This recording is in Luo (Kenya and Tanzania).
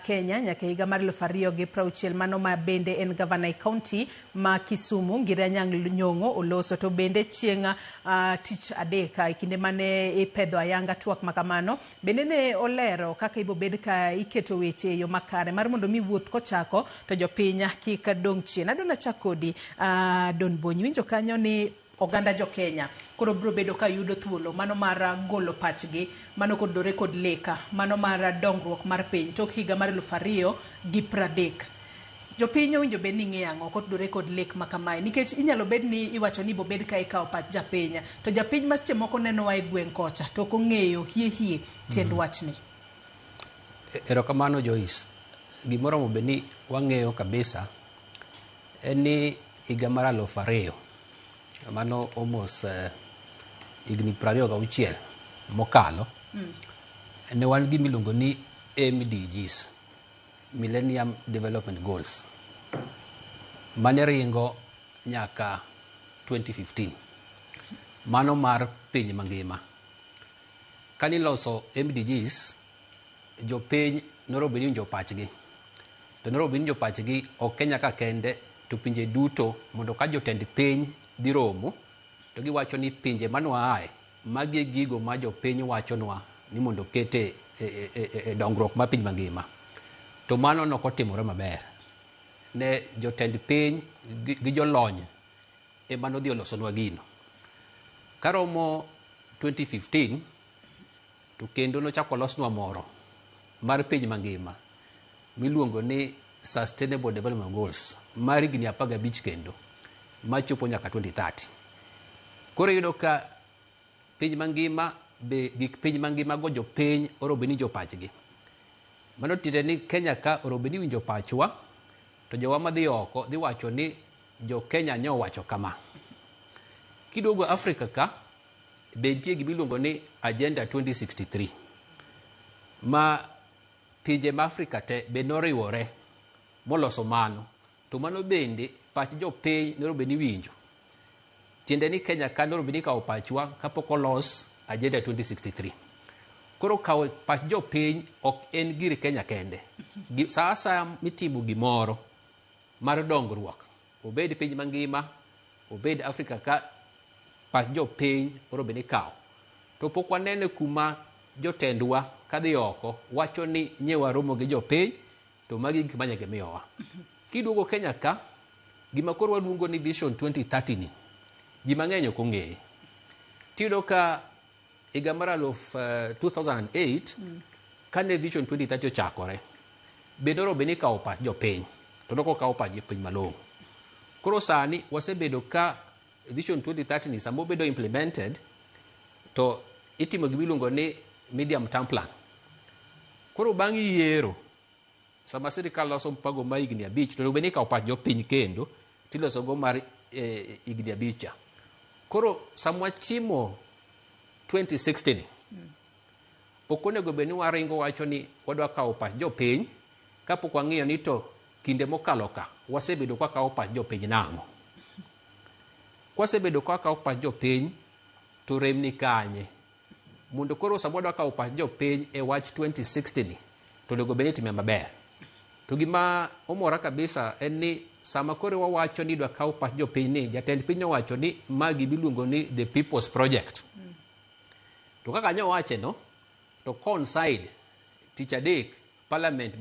Kenya nyaka higa mar 2060. Mano ma bende en gavana e kaunti ma Kisumu, Ngire Anyang' Nyong'o oloso. To bende chieng' tich adek e kinde mane ipedho ayanga twak makamano, bende ne olero kaka ibobed ka iketo weche e yo makare mar mondo mi wuoth kochako to jopiny kik dong' chien. Adwa nachak kodi Don Bonyi, winjo kanyo ni oganda jo Kenya koro biro bedo ka yudo thuolo mano mar golo pachgi mano kodore kod leka mano mar dongruok mar piny tok higa mar 2030. Jopiny owinjo bed ni ng'eyo ang'o kotudore kod lek ma kamae? Nikech inyalo bed ni iwacho ni bobed ka ikawo pach japiny, to japiny ma seche moko nenowa e gweng' kocha to ok ong'eyo hie hie tiend wachni. Erokamano Joyce. Gimoro onego bed ni wang'eyo kabisa en ni higa mar 2000, mano almost higni 26 mokalo, ne wan gi miluongo ni MDGs, Millennium Development Goals, mane ringo nyaka 2015, mano mar piny mangima. Kaniloso MDGs, jopiny noro bed ni winjo pachgi, to noro bed ni winjo pachgi ok Kenya ka kende to pinje duto, mondo ka jotend piny dhi romo to giwacho ni pinje manwaaye magi e gigo ma jopiny wachonwa ni mondo oket e dongruok mar piny mangima. To mano nok otimore maber. Ne jotend piny gi jolony ema nodhi olosonwa gino. Karomo 2015 to kendo nochako olosnwa moro mar piny mangima miluongo ni Sustainable Development Goals mar higni 15 kendo machopo nyaka 2030. Koro iyudo ka piny mangima be gik piny mangima go jopiny oro bed ni winjo pachgi. Mano tiende ni Kenya ka oro bed ni winjo pachwa, to jowa madhi oko dhi wacho ni jo Kenya nyowacho kama. Kiduogo Afrika ka be nitie gima iluongo ni Agenda 2063 ma pinje ma Afrika te be noriwore moloso mano. To mano bende pach jopiny noro bed ni winjo. Tiende ni Kenya ka noro bed ni ikawo pachwa kapok olos Agenda 2063. Koro kawo pach jopiny ok en gir Kenya kende. Sa asaya mitimo gimoro mar dongruok, obed piny mangima, obed Afrika ka, pach jopiny oro bed ni ikawo. To pok waneno kuma jotendwa kadhi oko wacho ni nye waromo gi jopiny to magi gik manye gimiyowa. Kiduogo Kenya ka, gima koro waluongo ni Vision 2030 ni, ji mang'eny ok ong'eye. Tiyudo ka higa mar aluf 2008 kane Vision 2030 ochakore, bende oro bed ni ikawo pach jopiny, to nok okawo pach jopiny malong'o. Koro sani wasebedo ka Vision 2030 ni sama obedo implemented to itimo gima iluongo ni medium term plan. Koro bang' yiero, sama sirikal loso mpango mar higni 5, to onego bed ni ikawo pach jopiny kendo tiloso go mar higni 5 cha. Koro sama wachimo 2060 ni, ok onego bed ni waringo wacho ni wadwa kawo pach jopiny kapok wang'iyo ni to kinde mokalo ka wasebedo ka wakawo pach jopiny nang'o. Kwasebedo ka wakawo pach jopiny to rem ni kanye? Mondo koro sama wadwa kawo pach jopiny e wach 2060 ni, to onego bed ni itime maber. To gima omora kabisa en ni sama koro wawacho ni idwa kaw pach jopiny ni, jatend piny owacho ni ma gima iluongo ni the people's project. To kaka nyowache no, to coincide tich adek parliament.